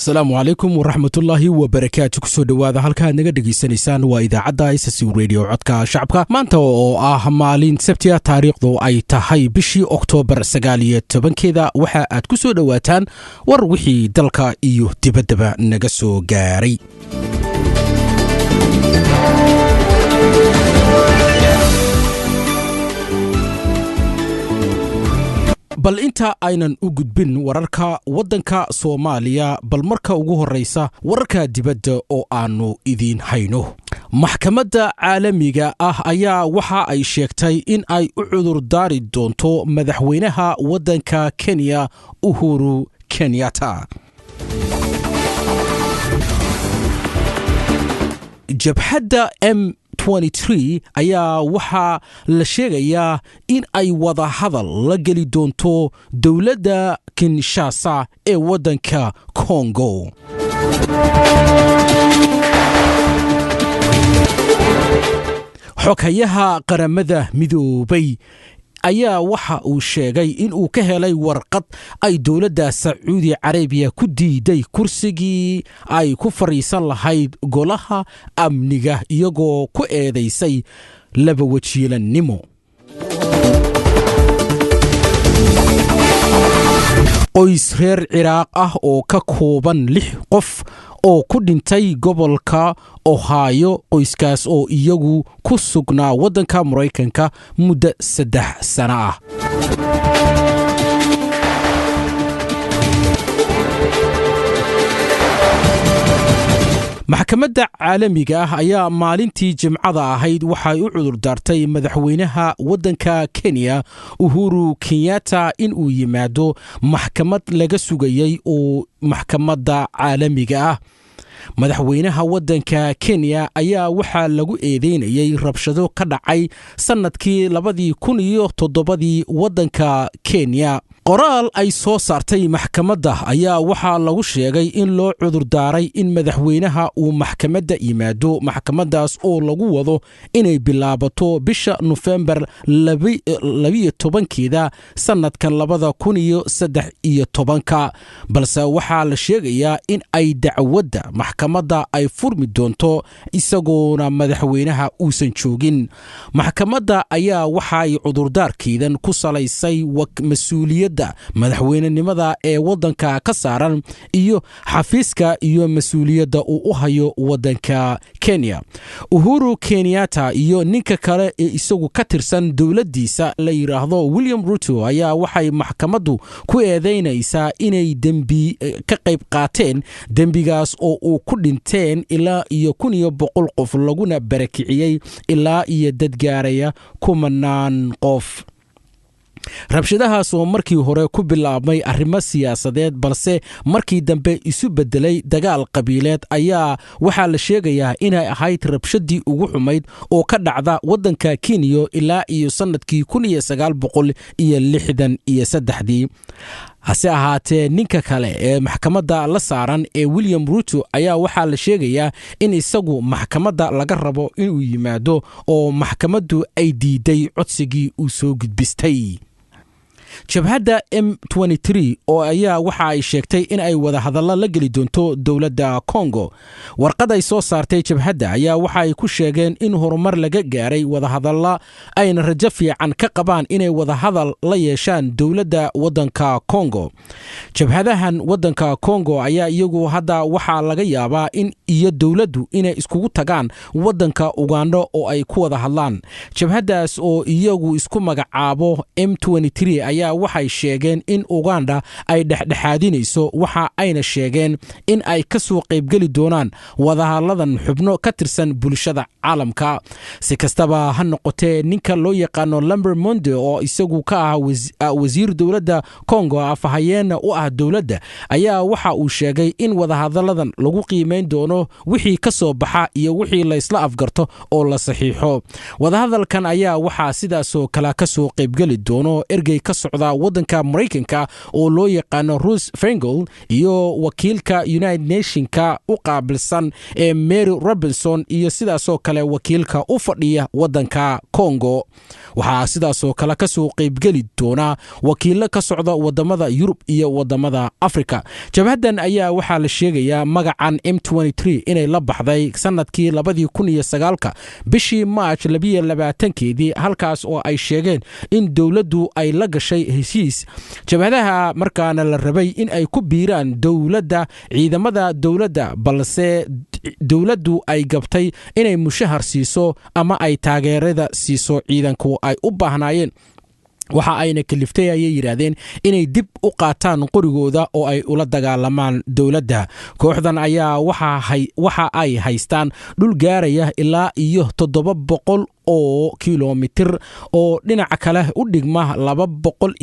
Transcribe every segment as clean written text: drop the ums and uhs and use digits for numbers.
Asalaamu calaykum waraxmatullaahi wabarakaatu. Kusoo dhowaada halka aad naga dhegaysanaysaan waa idaacadda SSC Radio, codka shacabka. Maanta oo ah maalin Sabtiya, taariikhdu ay tahay bishii Oktoobar 19-keeda, waxa aad ku soo dhowaataan war wixii dalka iyo dibaddaba naga soo gaaray. Bal inta aynan u gudbin wararka waddanka Soomaaliya, bal marka ugu horraysa wararka dibadda oo aannu idiin hayno. Maxkamadda caalamiga ah ayaa waxa ay sheegtay in ay u cudurdaari doonto madaxweynaha waddanka Kenya, Uhuru Kenyatta. Jabhadda M ayaa waxaa la sheegayaa in ay wadahadal la geli doonto dowladda Kinshasa ee waddanka Kongo. Xoghayaha Qaramada Midoobay ayaa waxa uu sheegay in uu ka helay warqad ay dowladda Sacuudi Carabiya ku diiday kursigii ay ku fadhiisan lahayd Golaha Amniga, iyagoo ku eedaysay laba wajiilannimo. Qoys reer Ciraaq ah oo ka kooban lix qof oo ku dhintay gobolka Ohaayo, qoyskaas oo iyagu ku sugnaa waddanka Maraykanka muddo 3 sano ah. Maxkamadda caalamiga ah ayaa maalintii Jimcada ahayd waxay u cudurdaartay madaxweynaha waddanka Kenya, Uhuru Kenyatta, in uu yimaado maxkamad laga sugayey oo maxkamadda caalamiga ah. Madaxweynaha waddanka Kenya ayaa waxaa lagu eedeynayey rabshado ka dhacay sannadkii 2007-dii waddanka Kenya. Qoraal ay soo saartay maxkamadda ayaa waxaa lagu sheegay in loo cudurdaaray in madaxweynaha uu maxkamadda yimaado, maxkamaddaas oo lagu wado inay bilaabato bisha Nofembar 12-keeda sannadkan 2013-ka. Balse waxaa la sheegayaa in ay dacwadda maxkamadda ay furmi doonto isagoona madaxweynaha uusan joogin. Maxkamadda ayaa waxaay cudurdaarkeedan ku salaysay mas-uuliyadda madaxweynenimada ee waddanka ka saaran iyo xafiiska iyo mas-uuliyadda uu u hayo waddanka Kenya. Uhuru Kenyatta iyo ninka kale ee isagu ka tirsan dowladdiisa la yidhaahdo William Ruto ayaa waxay maxkamaddu ku eedaynaysaa inay dembi ka qayb qaateen, dembigaas oo uu ku dhinteen ilaa iyo 1100 qof, laguna barakiciyey ilaa iyo dad gaaraya kumanaan qof. Rabshadahaas oo markii hore ku bilaabmay arrimo siyaasadeed, balse markii dambe isu beddelay dagaal qabiileed, ayaa waxaa la sheegayaa inay ahayd rabshadii ugu xumayd oo ka dhacda waddanka Kenya ilaa iyo sannadkii 1963-dii. Hase ahaatee, ninka kale ee maxkamadda la saaran ee William Ruto ayaa waxaa la sheegayaa in isagu maxkamadda laga rabo inuu yimaado, oo maxkamaddu ay diiday codsigii uu soo gudbistay. Jabhadda M oo ayaa waxa ay sheegtay in ay wadahadallo la geli doonto dowladda Kongo. Warqad ay soo saartay jabhadda ayaa waxa ay ku sheegeen in horumar laga gaaray wadahadalla, ayna rajo fiican ka qabaan inay wadahadal la yeeshaan dowladda waddanka Kongo. Jabhadahan waddanka Kongo ayaa iyagu hadda waxaa laga yaabaa in iyo dowladdu inay iskugu tagaan waddanka Ugandha oo ay ku wada hadlaan. Jabhaddaas oo iyagu isku magacaabo M ayaa waxay sheegeen in Uganda ay dhexdhexaadinayso, waxa ayna sheegeen in ay ka soo qaybgeli doonaan wadahadladan xubno ka tirsan bulshada caalamka. Si kastaba ha noqotee, ninka loo yaqaano Lamber Monde, oo isagu ka ah wasiir dowladda Kongo, afhayeenna u ah dowladda, ayaa waxa uu sheegay in wadahadaladan lagu qiimayn doono wixii ka soo baxa iyo wixii laysla afgarto oo la saxiixo. Wadahadalkan ayaa waxaa sidaasoo kale ka soo qaybgeli doono ergey ka socda socda waddanka Maraykanka oo loo yaqaano Russ Feingold iyo wakiilka United Nationka u qaabilsan ee Mary Robinson iyo sidaasoo kale wakiilka u fadhiya waddanka Congo. Waxaa sidaasoo kale ka soo qaybgeli doona wakiilo ka socda wadamada Yurub iyo wadamada Afrika. Jabhaddan ayaa waxaa la sheegayaa magacan M23 inay la baxday sanadkii 2009 bishii Maarch 22keedii, halkaas oo ay sheegeen in dowladdu ay la gashay heshiis jabhadaha, markaana la rabay in ay ku biiraan dowladda, ciidamada dowladda, balse dowladdu ay gabtay inay mushahar siiso ama ay taageerada siiso ciidanku ay u baahnaayeen. Waxa ayna kaliftay, ayay yidhaahdeen, inay dib u qaataan qorigooda oo ay ula dagaalamaan dowladda. Kooxdan ayaa waxa ay haystaan dhul gaaraya ilaa iyo 700 oo kilomitir oo dhinaca kale u dhigma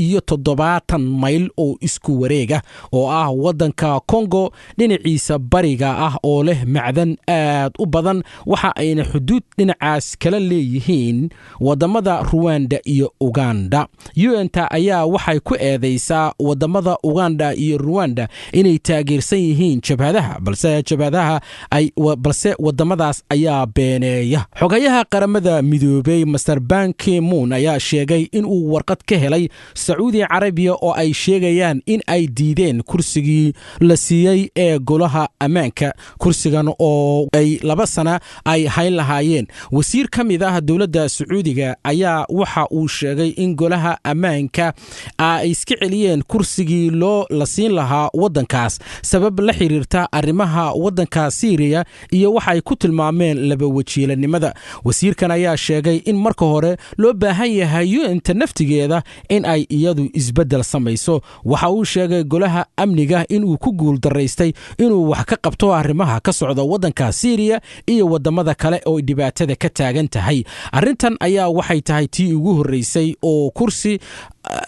270 mayl oo isku wareega oo ah waddanka Kongo dhinaciisa bariga ah oo leh macdan aad u badan. Waxa ayna xuduud dhinacaas kala leeyihiin wadamada Ruwanda iyo Uganda. UN-ta ayaa waxay ku eedeysaa wadamada Uganda iyo Ruwanda inay taageersan yihiin jabhadaha, balse jabhadaha ay balse wadamadaas ayaa beeneeya. Xogayaha Qaramada Midoobey Master Ban Ki-moon ayaa sheegay inuu warqad ka helay Sacuudi Carabiya oo ay sheegayaan in ay diideen kursigii la siiyey ee Golaha Ammaanka, kursigan oo ay 2 sana ay hayn lahaayeen. Wasiir ka mid ah dowladda Sacuudiga ayaa waxa uu sheegay in Golaha Ammaanka ay iska celiyeen kursigii loo la siin lahaa waddankaas sabab la xiriirta arrimaha waddanka Siiriya iyo waxay ku tilmaameen laba wajiilanimada. Wasiirkan ayaa sheegay in marka hore loo baahan yahay UN-ta naftigeeda in ay iyadu isbeddel samayso. Waxa uu sheegay Golaha Amniga inuu ku guul daraystay inuu wax ka qabto arrimaha ka socda waddanka Siiriya iyo wadamada kale oo dhibaatada ka taagan tahay. Arrintan ayaa waxay tahay tii ugu horreysay oo kursi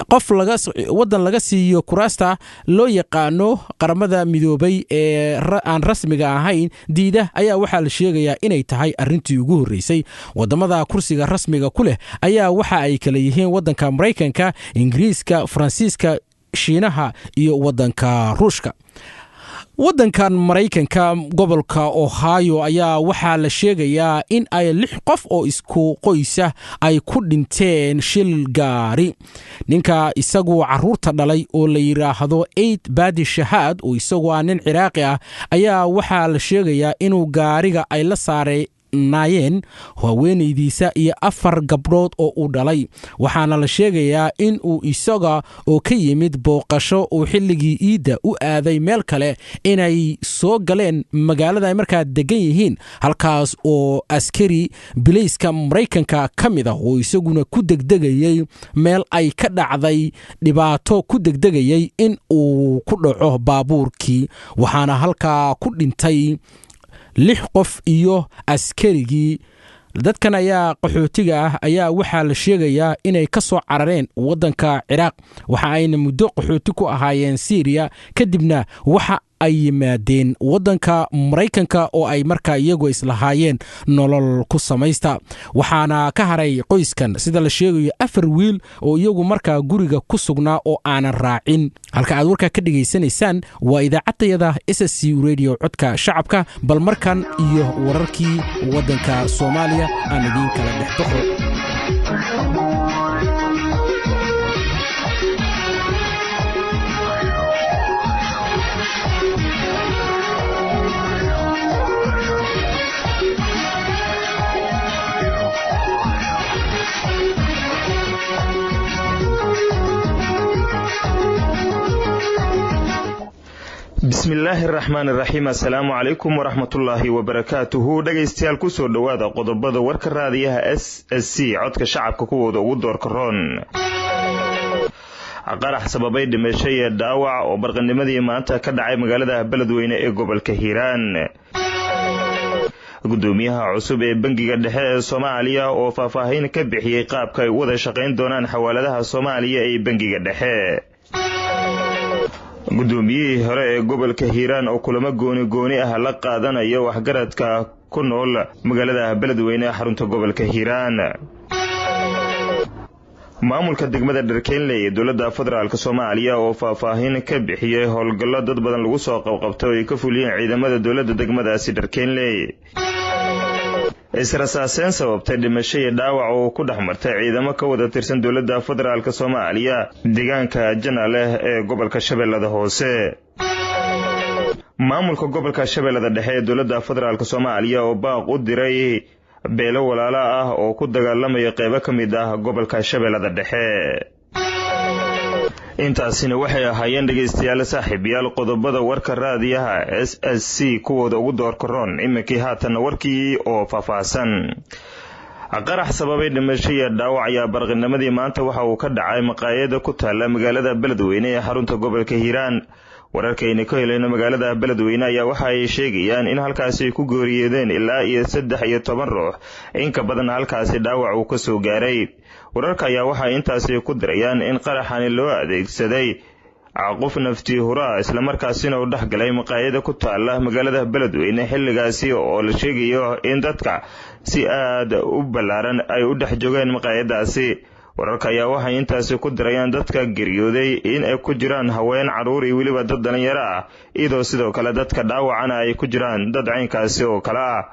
qof laga waddan laga siiyo kuraasta loo yaqaano Qaramada Midoobay ee aan rasmiga ahayn diida ayaa waxaa la sheegayaa inay tahay arrintii ugu horreysay. Wadamada kursiga rasmiga ku leh ayaa waxa ay kala yihiin waddanka Maraykanka, Ingiriiska, Faransiiska, Shiinaha iyo waddanka Ruushka. Waddankan Maraykanka, gobolka Ohio, ayaa waxaa la sheegayaa in ay lix qof oo isku qoysa ay ku dhinteen shil gaari. Ninka isagu caruurta dhalay oo la yidhaahdo Eid Baadi Shahaad, oo isagu ah nin Ciraaqi ah, ayaa waxaa la sheegayaa inuu gaariga ay la saaray naayeen haweenaydiisa iyo afar gabdhood oo uu dhalay. Waxaana la sheegayaa in uu isaga oo ka yimid booqasho uu xilligii iidda u aaday meel kale inay soo galeen magaalada ay markaa degan yihiin, halkaas oo askari bilayska Maraykanka ka mid ah oo isaguna ku degdegayey meel ay ka dhacday dhibaato ku degdegayey in uu ku dhaco baabuurkii. Waxaana halkaa ku dhintay lix qof iyo askarigii. Dadkan ayaa qaxootiga ah ayaa waxaa la sheegayaa inay ka soo carareen waddanka Ciraaq. Waxa ayna muddo qaxooti ku ahaayeen Siiriya, kadibna waxa ay yimaadeen waddanka Maraykanka oo ay markaa iyagu islahaayeen nolol ku samaysta. Waxaana ka haray qoyskan, sida la sheegayo, afar wiil oo iyagu markaa guriga ku sugnaa oo aanan raacin. Halka aad warkaa ka dhegaysanaysaan waa idaacaddayada SSC Radio, codka shacabka. Bal markan iyo wararkii waddanka Soomaaliya aan idiin kala dhex baxo. Bismillaahi araxmaan iraxiim. Assalaamu calaykum waraxmatullaahi wabarakaatuhu. Dhegaystayaal, kusoo dhowaada qodobada warka raadiyaha SSC, codka shacabka, kuwooda ugu doorka roon. Qarax sababay dhimasho iyo dhaawac oo barqanimadii maanta ka dhacay magaalada Beledweyne ee gobolka Hiiraan. Gudoomiyaha cusub ee Bangiga Dhexe ee Soomaaliya oo faahfaahin ka bixiyey qaabka ay u wada shaqayn doonaan xawaaladaha Soomaaliya ee Bangiga Dhexe. Guddoomiyihii hore ee gobolka Hiiraan oo kulamo gooni gooni ah la qaadanayo waxgaradka ku nool magaalada Beledweyne ee xarunta gobolka Hiiraan. Maamulka degmada Dharkeynley ee dowladda federaalk Soomaaliya oo faahfaahin ka bixiyey howlgallo dad badan lagu soo qabqabtay oo ay ka fuliyeen ciidamada dowladda degmadaasi Dharkeynley. Israsaaseen sababtay dhimasho iyo dhaawac oo ku dhex martay ciidamo ka wada tirsan dowladda federaalk Soomaaliya deegaanka Janaaleh ee gobolka Shabeellada Hoose. Maamulka gobolka Shabeellada Dhexe ee dowladda federaalk Soomaaliya oo baaq u diray beelo walaalo ah oo ku dagaalamaya qeybo ka mid ah gobolka Shabeellada Dhexe. Intaasina waxay ahaayeen, dhegaystayaal, saaxiibayaal, qodobada warka raadiyaha SSC kuwooda ugu doorka roon. Iminkii haatanna warkii oo faahfaahsan. Qarax sababay dhimasho iyo dhaawac ayaa barqinimadii maanta waxa uu ka dhacay maqaayada ku taalla magaalada Beledweyne ee xarunta gobolka Hiiraan. Wararkayna ka helayno magaalada Beledweyne ayaa waxa ay sheegayaan in halkaasi ay ku geeriyoodeen ilaa iyo 13 ruux, in ka badan halkaasi dhaawac uu ka soo gaaray. Wararka ayaa waxay intaasi ku dirayaan in qaraxani loo adeegsaday qof naftii huraa, islamarkaasina uu dhex galay maqaayada ku taalla magaalada Beledweyne, xilligaasi oo la sheegayo in dadka si aad u ballaaran ay u dhex joogeen maqaayadaasi. Wararka ayaa waxay intaasi ku dirayaan dadka geeriyooday in ay ku jiraan haween, carruur iyo weliba dad dhalinyaro ah, iyadoo sidoo kale dadka dhaawacana ay ku jiraan dad caynkaasi oo kale ah.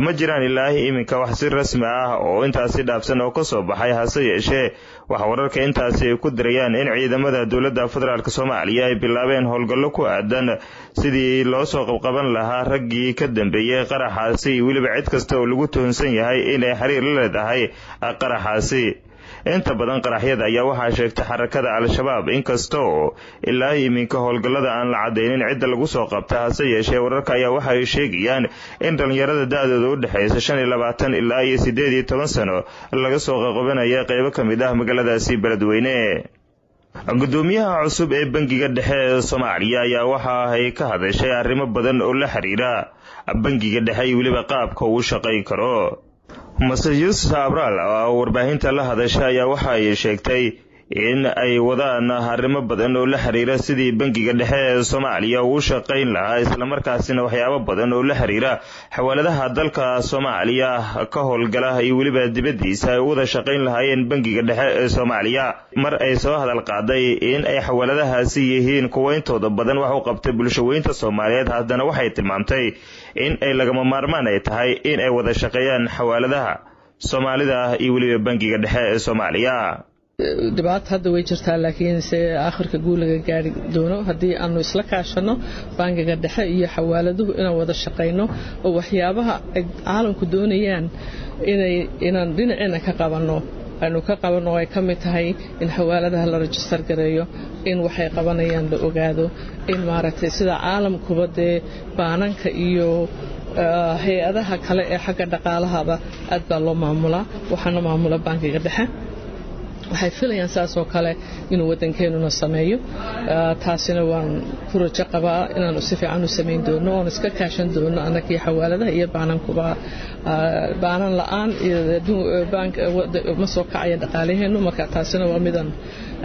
Ma jiraan ilaahi iminka wax si rasmi ah oo intaasi dhaafsan oo ka soo baxay, hase yeeshee waxa wararka intaasi ay ku dirayaan in ciidamada dowladda federaalk Soomaaliya ay bilaabeen howlgallo ku aadan sidii loo soo qabqaban lahaa raggii ka dambeeyey qaraxaasi iyo weliba cid kasta oo lagu tuhunsan yahay inay xiriir la leedahay qaraxaasi. Inta badan qaraxyada ayaa waxaa sheegtay xarakada Al-Shabaab, inkasta oo ilaa iminka howlgallada aan la cadaynin cidda lagu soo qabta. Hase yeeshee wararka ayaa waxa ay sheegayaan in dhallinyarada da-dooda u dhexaysa 25 ilaa iyo 18 sano laga soo qaqabanaya qeybo ka mid ah magaaladaasi Beledweyne. Gudoomiyaha cusub ee Bangiga Dhexe ee Soomaaliya ayaa waxa ay ka hadashay arrimo badan oo la xiriira Bangiga Dhexe iyo weliba qaabka uu shaqayn karo. Mase Yuusuf Abraal oo warbaahinta la hadasha ayaa waxa ay sheegtay in ay wadaan arrimo badan oo la xiriira sidii Bangiga Dhexe ee Soomaaliya uu shaqayn lahaa, islamarkaasina waxyaabo badan oo la xiriira xawaaladaha dalka Soomaaliya ka howlgala iyo weliba dibaddiisa ay u wada shaqayn lahaayeen Bangiga Dhexe ee Soomaaliya. Mar ay soo hadal qaaday in ay xawaaladahaasi yihiin kuwa intooda badan wax u qabtay bulshaweynta Soomaaliyeed, haddana waxay tilmaamtay in ay lagama maarmaan ay tahay in ay wada shaqeeyaan xawaaladaha Soomaalida iyo weliba Bangiga Dhexe ee Soomaaliya. Dhibaata hadda way jirtaa, laakiin se aakhirka guul laga gaari doono haddii aanu isla kaashano Bangiga Dhexe iyo xawaaladuhu, inaan wada shaqayno oo waxyaabaha ay caalamku doonayaan inay inaan dhinaceena ka qabanno aynu ka qabanno, oo ay ka mid tahay in xawaaladaha la register gareeyo, in waxay qabanayaan la ogaado, in maaragtay sida caalamkuba dee baananka iyo hay-adaha kale ee xagga dhaqaalahaba aad baa loo maamulaa, waxaana maamula Bankiga Dhexe. Waxay filayaan saas oo kale inuu waddankeenuna sameeyo. Taasina waan ku rajo qabaa inaanu si fiican u samayn doono oon iska kaashan doono annagii xawaaladaha iyo baanankuba. Baanan la'aan ma soo kacaya dhaqaalaheennu, marka taasina waa midaan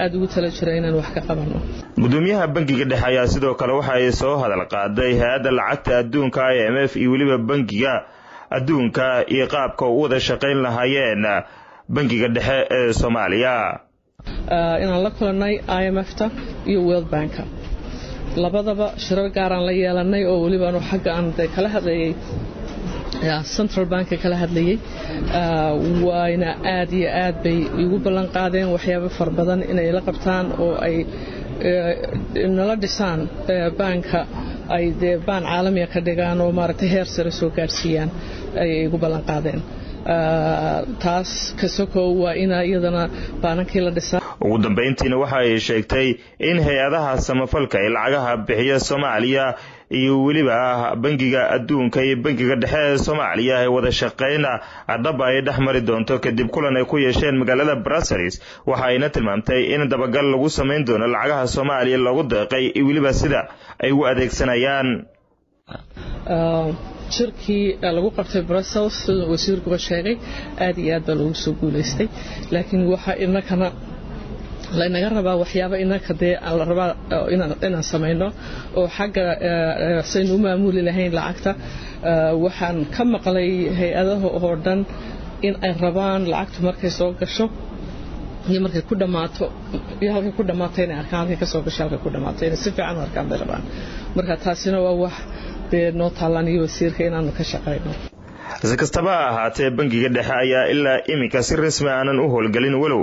aada ugu tala jira inaan wax ka qabanno. Gudoomiyaha Bangiga Dhexe ayaa sidoo kale waxa ay soo hadal qaaday hay-adda lacagta adduunka IMF iyo weliba Bangiga Adduunka iyo qaabka u wada shaqayn lahaayeen Bangiga Dhexe ee Soomaaliya. Inaan la kulannay IMF-ta iyo World Banka labadaba, shirar gaaraan la yeelanay oo welibaanu xagga aan de kala hadlayay, central banka kala hadlayay, wayna aad iyo aad bay igu ballan qaadeen waxyaabo fara badan inay la qabtaan oo ay nala dhisaan baanka, ay dee baan caalamiya ka dhigaan oo maaragtay heer sare soo gaadhsiiyaan ayay igu ballan qaadeen. Taas ka sokow waa ina iyadana baanankii la dhisaa. Ugu dambayntiina waxa ay sheegtay in hay-adaha samafalka ee lacagaha bixiya Soomaaliya iyo weliba Bangiga Adduunka iyo Bangiga Dhexe ee Soomaaliya ay wada shaqayna dhab ay dhex mari doonto kadib kulan ay ku yeesheen magaalada Brussels. Waxa ayna tilmaamtay in dabagal lagu samayn doono lacagaha Soomaaliya loogu deeqay iyo weliba sida ay u adeegsanayaan. Shirkii lagu qabtay Brussels, siduu wasiirkuba sheegay, aad iyo aad baa loogu soo guulaystay, laakiin waxa inakana laynaga rabaa waxyaaba inaka dee la rabaa inaan samayno oo xagga saynu u maamuli lahayn lacagta. Waxaan ka maqlay hay-adaha oo dhan in ay rabaan lacagtu markay soo gasho Iyo markay ku dhammaato iyo halkay ku dhammaato inay arkaan, halkay kasoo gashay, halkay ku dhammaato inay si fiican u arkaan bay rabaan. Marka taasina waa wax dee noo taallaan iyo wasiirka inaanu ka shaqayno. Si kastaba ha ahaatee, bangiga dhexe ayaa ilaa iminka si rasmi aanan u howlgelin, walow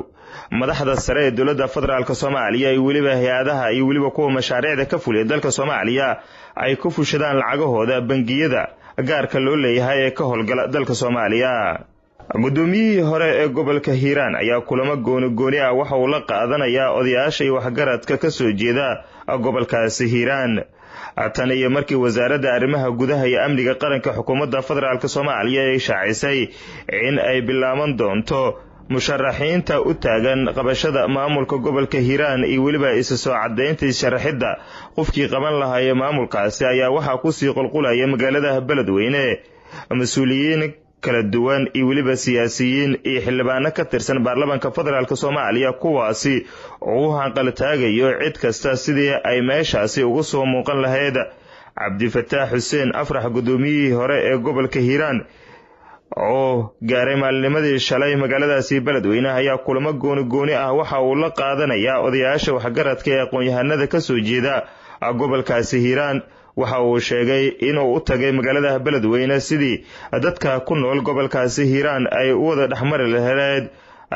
madaxda sare ee dowladda federaalk Soomaaliya iyo weliba hay-adaha iyo weliba kuwa mashaariicda ka fuliya dalka Soomaaliya ay ku fushadaan lacagahooda bangiyada gaarka loo leeyahay ee ka howlgala dalka Soomaaliya. Guddoomiyihii hore ee gobolka Hiiraan ayaa kulamo gooni gooni ah waxa uu la qaadanayaa odayaasha iyo waxgaradka ka soo jeeda gobolkaasi Hiiraan. Tan iyo markii Wasaaradda Arrimaha Gudaha iyo Amniga Qaranka xukuumadda federaalk Soomaaliya ay shaacisay in ay bilaaban doonto musharaxiinta u taagan qabashada maamulka gobolka Hiiraan iyo weliba isa soo caddayntii sharaxidda qofkii qaban lahaaye maamulkaasi, ayaa waxaa kusii qulqulaya magaalada Beledweyne mas-uuliyiin kala duwan iyo weliba siyaasiyiin iyo xildhibaano ka tirsan baarlamaanka federaalk Soomaaliya, kuwaasi oo u hanqaltaagayo cid kasta sidii ay meeshaasi uga soo muuqan lahayd. Cabdifataax Xuseen Afrax, guddoomiyihii hore ee gobolka Hiiraan oo gaaray maalinimadii shalay magaaladaasi Beledweyne, ayaa kulamo gooni gooni ah waxa uu la qaadanayaa odayaasha waxgaradka ee aqoon-yahanada ka soo jeeda gobolkaasi Hiiraan. Waxa uu sheegay inuu u tagay magaalada Beledweyne sidii dadka ku nool gobolkaasi Hiiraan ay u wada dhexmari lahayd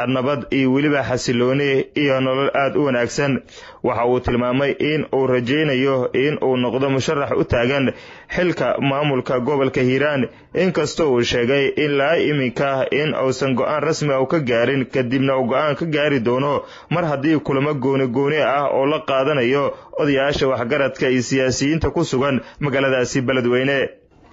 nabad iyo weliba xasilooni iyo nolol aada u wanaagsan. Waxa uu tilmaamay in uu rajaynayo in uu noqdo musharax u taagan xilka maamulka gobolka Hiiraan, inkastoo uu sheegay in laa iminka in uusan go-aan rasmi ah ka gaarin, kadibna uu go-aan ka gaari doono mar haddii kulamo gooni gooni ah oo la qaadanayo odayaasha waxgaradka iyo siyaasiyiinta ku sugan magaaladaasi Beledweyne.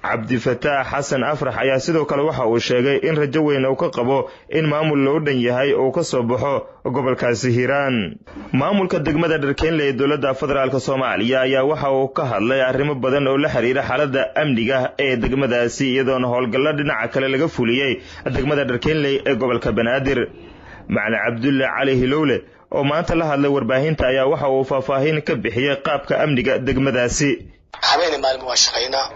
Cabdifataax Xasan Afrax ayaa sidoo kale waxa uu sheegay in rajo weyn uu ka qabo in maamul loo dhan yahay uu ka soo baxo gobolkaasi Hiiraan. Maamulka degmada Dharkeynle ee dowladda federaalk Soomaaliya ayaa waxa uu ka hadlay arrimo badan oo la xiriira xaaladda amniga ee degmadaasi, iyadoona howlgallo dhinaca kale laga fuliyey degmada Dharkeynley ee gobolka Banaadir. Macalin Cabdulle Cali Hilowle oo maanta la hadlay warbaahinta ayaa waxa uu faahfaahin ka bixiyey qaabka amniga degmadaasi. Habeenii maalin waa shaqaynaa,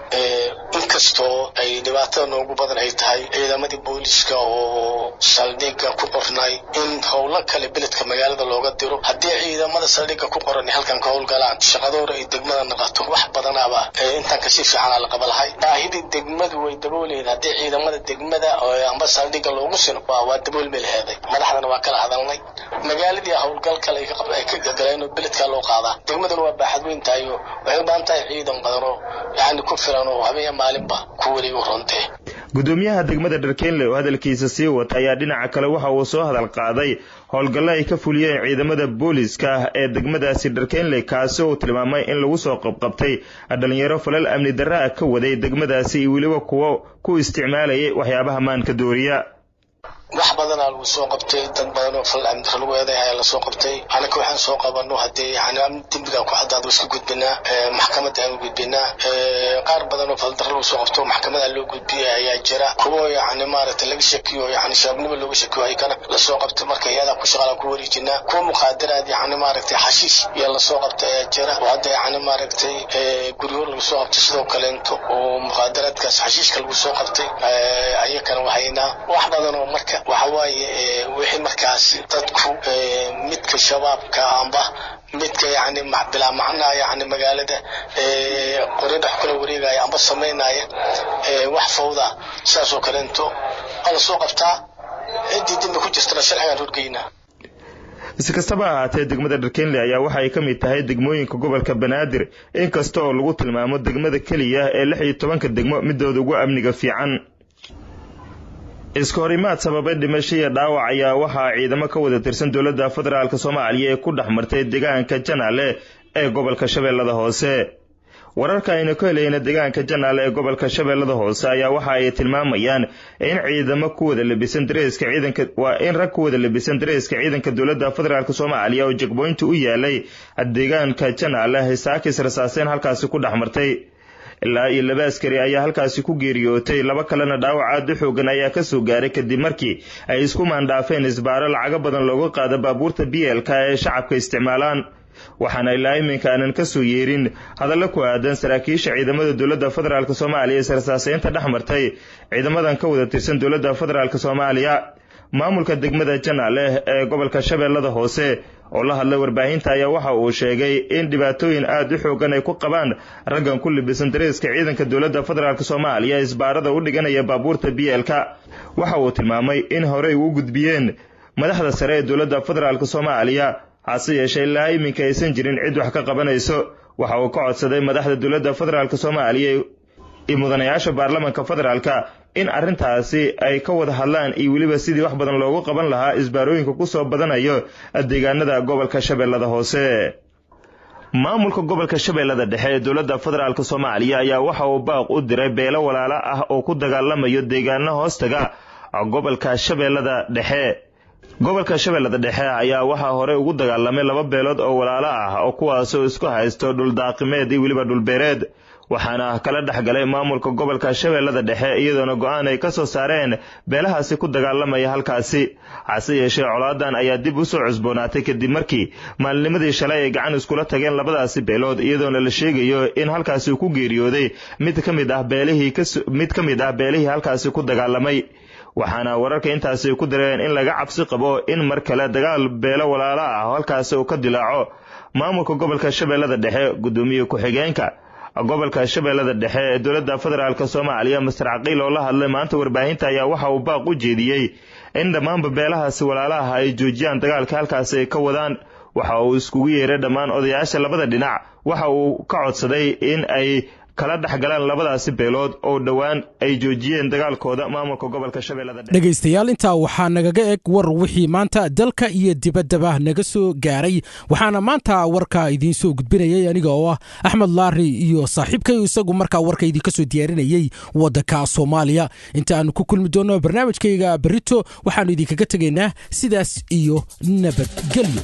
inkastoo ay dhibaatada noogu badan ay tahay ciidamadii booliska oo saldhigga ku qornay in howlo kale beledka magaalada looga diro. Haddii ciidamada saldhigga ku qoran halkan ka howlgalaan, shaqadoora ay degmada naqato, wax badanaaba intaan kasii fiicanaa la qaba lahay. Baahidii degmadu way dabooleed haddii ciidamada degmada amba saldhigga loogu sino, waa daboolmi laheeday. Madaxdana waa kala hadalnay, magaaladii howlgal kale ay ka galeen oo beledkaa loo qaadaa. Degmaduna waa baaxad weyn tahay oo waxay u baahan tahay ciidan badan oo yani ku filan oo habeen maalinba ku wareegi rontee. Gudoomiyaha degmada Dharkeynle oo hadalkiisa sii wata ayaa dhinaca kale waxa uu soo hadal qaaday howlgallo ay ka fuliyeen ciidamada booliska ee degmadaasi Dharkeynle, kaasi oo tilmaamay in lagu soo qabqabtay dhalinyaro falal amni darra ah ka waday degmadaasi iyo weliba kuwo ku isticmaalayay waxyaabaha maanka dooriya. Wax badanaa lagu soo qabtay, dad badan oo fal amni darro lagu eeday ayaa lasoo qabtay. Anaka waxaan soo qabano haddii yani dembigaan ku caddaado iska gudbinaa, maxkamadda aan gudbinaa. Qaar badan oo fal darro lagu soo qabto maxkamada loo gudbiyay ayaa jira. Kuwo yani maaragtay laga shakiyo, yani shabaabnimo looga shakiyo, ayakana lasoo qabtay, marka iyadaa ku shaqalaan ku wareejinaa. Kuwa muqaadaraad, yani maaragtay xashiish iyo lasoo qabtay ayaa jira, oo hadda yani maaragtay guryo lagu soo qabtay sidoo kaleento oo muqaadaraadkaas xashiishka lagu soo qabtay, ayakana waxaynaa wax badan oo. Marka waxa waaye wixii markaas dadku midka shabaabka amba midka yani bilaa macnaa yani magaalada qoryo dhex kula wareegaya amba samaynaya wax fawda, sidaas oo kaleento waa lasoo qabtaa. Ciddii dembi ku jirtana sharcigaan horgeynaa. Si kastaba ahaatee, degmada Dharkenley ayaa waxa ay ka mid tahay degmooyinka gobolka Banaadir, inkasta oo lagu tilmaamo degmada keliya ee 16-ka degmo midooda ugu amniga fiican. Iska horimaad sababay dhimasho iyo dhaawac ayaa waxaa ciidamo ka wada tirsan dowladda federaalk Soomaaliya ee ku dhex martay deegaanka Janaale ee gobolka Shabeellada Hoose. Wararka aynu ka helayna deegaanka Janaale ee gobolka Shabeellada Hoose ayaa waxa ay tilmaamayaan in ciidamo ku wada labisan dareeska ciidanka, waa in rag ku wada labisan dareeska ciidanka dowladda federaalk Soomaaliya oo jagboynta u yaalay deegaanka Janaale saakis rasaaseen halkaasi ku dhex martay. Ilaa iyo laba askari ayaa halkaasi ku geeriyootay, laba kalena dhaawac aad u xoogan ayaa kasoo gaaray, kadib markii ay isku maandhaafeen isbaaro lacago badan looga qaado baabuurta BLka ee shacabka isticmaalaan. Waxaana ilaa iminka aanan kasoo yeerin hadallo ku aadan saraakiisha ciidamada dowladda federaalk Soomaaliya ee israsaaseynta dhex martay ciidamadan ka wada tirsan dowladda federaalk Soomaaliya. Maamulka degmada Janaale ee gobolka Shabeellada Hoose oo la hadlay warbaahinta ayaa waxa uu sheegay in dhibaatooyin aad u xoogan ay ku qabaan raggan ku libisan dareeska ciidanka dowladda federaalk Soomaaliya isbaarada u dhiganaya baabuurta BLK. Waxa uu tilmaamay in horey u gudbiyeen madaxda sare ee dowladda federaalk Soomaaliya, hase yeeshee ilaa iminka aysan jirin cid wax ka qabanayso. Waxa uu ka codsaday madaxda dowladda federaalk Soomaaliya iyo mudanayaasha baarlamaanka federaalka in arrintaasi ay ka wada hadlaan iyo weliba sidii wax badan loogu qaban lahaa isbaarooyinka ku soo badanayo deegaanada gobolka Shabeellada Hoose. Maamulka gobolka Shabeellada Dhexe ee dowladda federaalk Soomaaliya ayaa waxa uu baaq u diray beelo walaalo ah oo ku dagaalamayo deegaano hoostaga gobolka Shabeellada Dhexe. Gobolka Shabeellada Dhexe ayaa waxaa horey ugu dagaalamay laba beelood oo walaalo ah oo kuwaasoo isku haysto dhul daaqimeed iyo weliba dhul beereed, waxaana kala dhexgalay maamulka gobolka Shabeellada Dhexe iyadoona go'aan ay ka soo saareen beelahaasi ku dagaalamaya halkaasi. Hase yeeshee colaadan ayaa dib u soo cusboonaatay kadib markii maalinimadii shalay ay gacan iskula tageen labadaasi beelood, iyadoona la sheegayo in halkaasi uu ku geeriyooday mid ka mid ah beelihii halkaasi ku dagaalamay. Waxaana wararka intaasi ku dareen in laga cabsi qabo in mar kale dagaal beelo walaalo ah halkaasi uu ka dilaaco. Maamulka gobolka Shabeellada Dhexe, gudoomiye ku-xigeenka gobolka Shabeellada Dhexe ee dowladda federaalk Soomaaliya Mr. Caqiil oo la hadlay maanta warbaahinta ayaa waxa uu baaq u jeediyey in dhammaanba beelahaasi walaalaha ay joojiyaan dagaalka halkaasi ay ka wadaan. Waxa uu iskugu yeeray dhammaan odayaasha labada dhinac, waxa uu ka codsaday in ay kala dhexgalaan labadaasi beelood oo dhowaan ay joojiyeen dagaalkooda maamulka gobolka Shabeellada Dhexe. Dhegaystayaal, intaa waxaa nagaga eg war wixii maanta dalka iyo dibaddaba naga soo gaaray. Waxaana maanta warka idiin soo gudbinayay aniga oo ah Axmed Laari iyo saaxiibkay isagu markaa warka idinka soo diyaarinayay waddanka Soomaaliya. Inta aanu ku kulmi doono barnaamijkayga berrito, waxaanu idinkaga tegaynaa sidaas iyo nabadgelyo.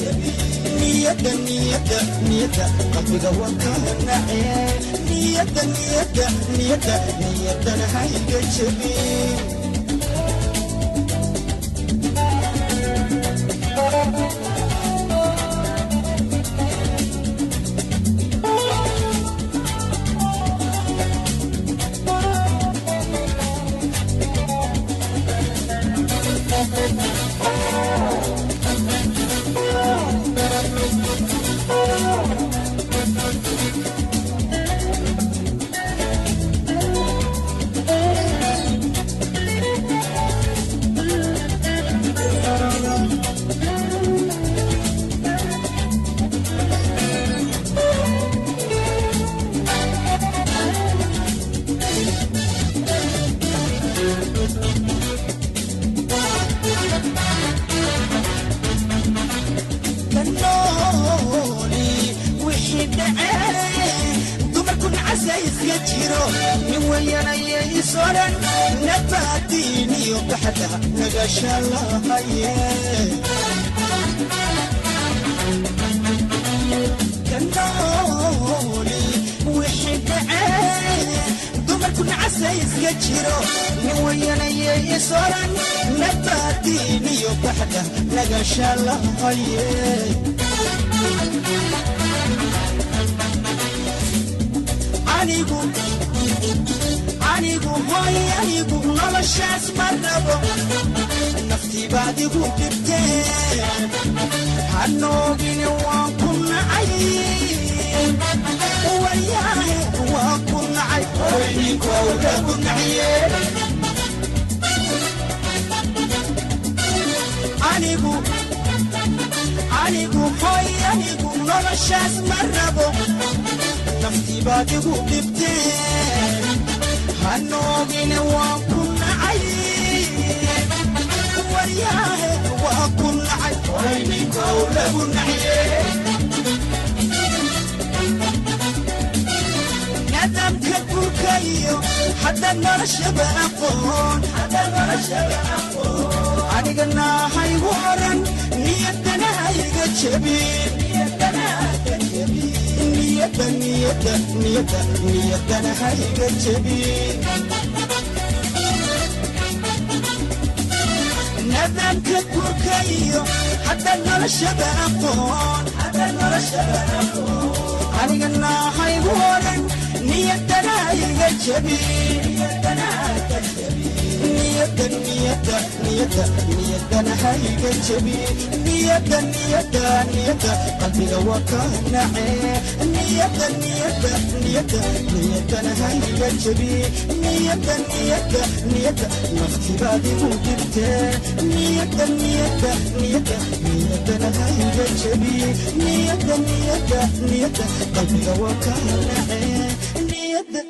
Niyada, niyada, niyada, qalbiga waa ka naxee. Niyada, niyada, niyada, niyadana hayga jabin. Kanooli wixii dhacay, dumarku nacasa iska jiro, nin weyanaya isoran nabaadiiniyo baxda naga shalahaye. Kanooli wixii dhacay, dumarku nacasa iska jiro, nin weyanaya isoran nabaadiiniyo baxda naga shalahaye. Anigu, anigu hoy, anigu noloshaas ma rabo, naftiibaad igu dhibteen, hanoogine waan ku nacay, waryaahe waan ku nacay, oyninkowda ku naciye. Anigu, anigu hoy, anigu noloshaas ma rabo, naftiibaad igu dhibteen, hanoogine waan ku nacay, waryaahe waan ku nacay, oyninkow lagu naciye. Nadamka guurka iyo haddaad noloshaba aqoon, aniga naahaygu oran, niyadana hayga jebin, niyadda, niyadda, niyadda, niyadana hayga jebin. Nadamka guurka iyo haddaad noloshaba aqoon, aniga naahaygu oran, niyadana hayga jebin, niyadda, niyadda, niyadda, niyadana hayga jebin, niyadda, niyadda, niyadda, qalbiga waa ka nacee, niyadda, niyadda, niyadda, niyadana hayga jebin, niyadda, niyadda, niyadda, naftibaad igu dhibtee, niyadda, niyadda, niyadda, niyadana hayga jebin, niyadda, niyadda, niyadda, qalbiga waa ka nacee, niyadda.